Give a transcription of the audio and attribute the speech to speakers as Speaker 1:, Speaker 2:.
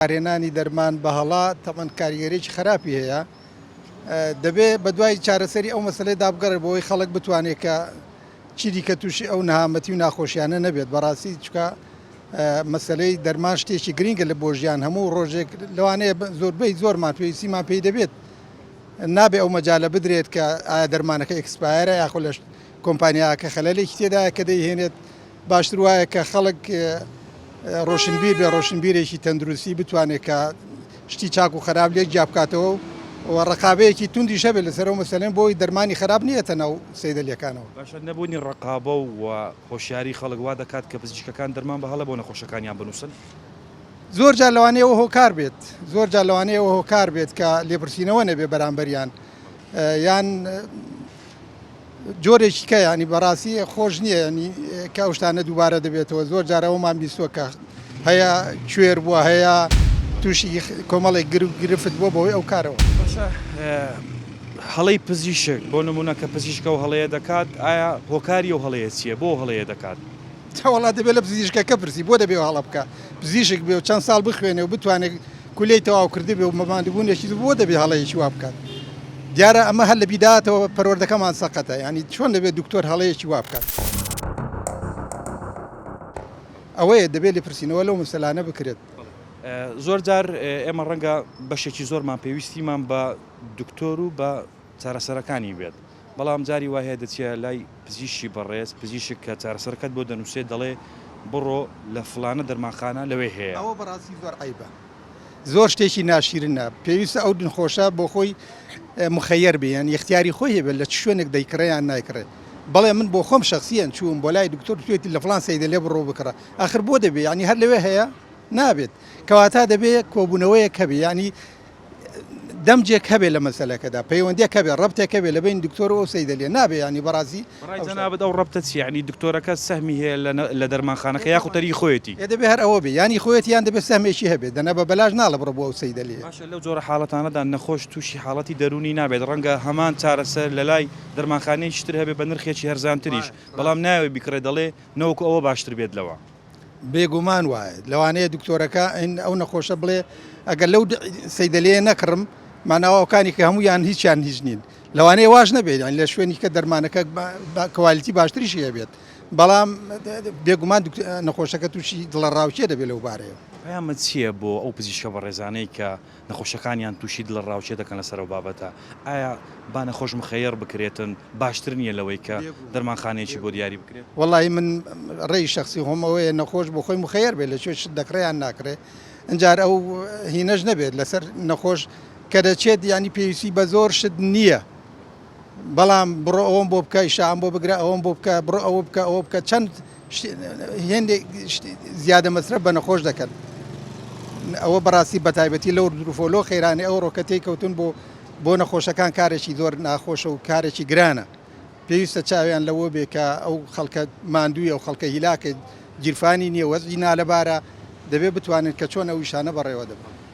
Speaker 1: بەکارهێنانی دەرمان بە هەڵە تەبعەن کاریگەریی خراپی هەیە، دەبێ بەدوای چارەسەری ئەو مەسەلەیەدا بگەڕێ بۆ ئەوەی خەڵک بتوانێت کە چیدیکە تووشی ئەو نەهامەتی و ناخۆشیانە نەبێت بەڕاستی چکە مەسەلەی دەرمان شتێکی گرینگە لە بۆ ژیان هەموو ڕۆژێک لەوانەیە زۆربەی زۆرمان پێویستیمان پێی دەبێت نابێ ئەو مەجالە بدرێت کە ئایا دەرمانەکە expire ە یاخۆ لە کۆمپانیاکە خەلەلێکی تێدایە کە دەیهێنێت باشتر وایە کە خەڵک ڕۆشنبیر بێ ڕۆشنبیرێکی تەندروستی بتوانێت کە شتی چاک و خراپ لێک جیا بکاتەوە و ڕقابەیەکی توندیش هەبێت لەسەر ئەو مەسەلەیە بۆی دەرمانی خراپ نیەتە ناو سەیدەلیەکانەوە.
Speaker 2: باشە نەبوونی ڕقابە و هۆشیاری خەڵک وا دەکات کە پزیشکەکان دەرمان بە هەڵە بۆ نەخۆشەکانیان بنووسن؟
Speaker 1: زۆر جار لەوانەیە ئەوە هۆکار بێت زۆر جار لەوانەیە ئەوە هۆکار بێت کە لێپرسینەوە نەبێ بەرامبەریان یان جۆرێکی کە ینی بەڕاستی خۆش نییە ینی کە ئەو شتانە دووبارە دەبێتەوە زۆر جار ئەومان بیستوە کە هەیە کوێر بووە هەیە تووشی کۆمەڵێک گرفت بووە بەهۆی ئەو کارەوە.
Speaker 2: باشە هەڵەی پزیشک بۆ نمونە کە پزیشک ئەو هەڵەیە دەکات ئایا هۆکاری ئەو هەڵەیە چییە بۆ ئەو هەڵەیە دەکات؟
Speaker 1: وەڵا دەبێت لە پزیشکەکە پرسی بۆ دەبێ هەڵە بکا پزیشک بێ و چەند ساڵ بخوێنێ و بتوانێت کولەی تەواو کردبێ و مەماندبوونێکی بۆ دەبێ هەڵەیەکی وا بکات دیارە ئەمە هەر لە بیداتەوە پەروەردەکەمان سەقەتە ینی چۆن دەبێت دکتۆر هەڵەیەکی وا بکات ئەوەیە دەبێت لێپرسینەوە لەو مەسەلانە بکرێت.
Speaker 2: زۆر جار ئێمە ڕەنگە بەشێکی زۆرمان پێویستیمان بە دکتۆر و بە چارەسەرەکانی بێت بەڵام جاری وا هەیە دەچیە لای پزیشکی بەڕێز، پزیشک کە چارەسەرەکەت بۆ دەنووسێت دەڵێ بڕۆ لە فڵانە دەرمانخانە لەوێ هەیە.
Speaker 1: ئەوە بەڕاستی زۆر عەیبە زۆر شتێکی ناشیرنە پێویستە ئەو نخۆشە بۆ خۆی مخەیەر بێ یان ئیختیاری خۆی هەبێت لە چ شوێنێک دەیکڕێ یان نایکڕێ بەڵێ من بۆ خۆم شەخسیەن چووم بۆ لای دکتۆر توێتی لە فڵان سەیدەلێ بڕۆ بکڕە ئاخر بۆ دەبێ یانی هەر لەوێ هەیە نابێت کەواتە دەبێ کۆبوونەوەیەک هەبێ یانی دەمجێک هەبێ لە مەسەلەکەدا پەیوەندیەک هەبێ ڕەبتێک هەبێ لە بەین دکتۆر و ئەو سەیدەلیە نابێ یانی بەڕاستی
Speaker 2: بەڕای جەنابت ئەو ڕەبتە چیە یانی دکتۆرەکە سەهمی هەیە لە دەرمانخانەکە یاخود تەریی خۆیەتی؟
Speaker 1: ئێ دەبێ هەر ئەوە بێ یانی خۆیەتی یان دەبێ سەهمێکی هەبێ دەنا بە بەلاش ناڵێ بڕۆ بۆ ئەو سەیدەلیە.
Speaker 2: باشە لەو جۆرە حاڵەتانەدا نەخۆش توشی حاڵەتی دەروونی نابێت ڕەنگە هەمان چارەسەر لەلای دەرمانخانەیەکی تر هەبێ بە نرخێکی هەرزانتریش بەڵام نایەوێ بیکڕێ دەڵێ نەوەکو ئەوە باشتر بێت لەوە.
Speaker 1: بێگومان وایە لەوانەیە دکتۆرەکە ئەو نەخۆشە بڵێ ئەگەر لەو سەیدەلەیە نەکڕم ماناوەکانی کە هەمویان هیچیان هیچ نین لەوانەیە واش نەبێت یان لە شوێنی کە دەرمانەکە quality باشتریشی هەبێت بەڵام بێگومان نەخۆشەکە تووشی دڵەڕاوکێ دەبێت لەو بارەیە.
Speaker 2: پەیامت چییە بۆ ئەو پزیشکە بەڕێزانەی کە نەخۆشەکانیان توشی دڵەڕاوکێ دەکەن لەسەر ئەو بابەتە ئایا با نەخۆش مخەیەڕ بکرێتن باشتر نیە لەوەی کە دەرمانخانەیەکی بۆ دیاری بکرێت؟
Speaker 1: وەڵاهی من ڕێی شەخسی خۆم ئەوەیە نەخۆش بۆ خۆی مخەیەر بێت لە کوێ شت دەکڕێ یان ناکڕێ ئنجار ئەو هینەش نەبێت لەسەر نەخۆش کە دەچێت یانی پێویستی بە زۆر شت نییە بەڵام بڕۆ ئەوەم بۆ بکە ئیشام بۆ بگرە ئەوەم بۆ بکە بڕۆ ئەوە بکە ئەوە بکە چەند هێندێک زیادە مەسرەف بە نەخۆش دەکەن ئەوە بەڕاستی بەتایبەتی لەو دروفۆلۆ خەیرانی ئەو ڕۆکە تێی کەوتون بۆ بۆ نەخۆشەکان کارێکی زۆر ناخۆشە و کارێکی گرانە پێویستە چاویان لەوە بێ کە ئەو خەڵکە ماندوویە و خەڵکە هیلاکە گیرفانی نییە وەزعی نالەبارە دەبێ بتوانن کە چۆن ئەو ئیشانە بەڕێوە دەبن.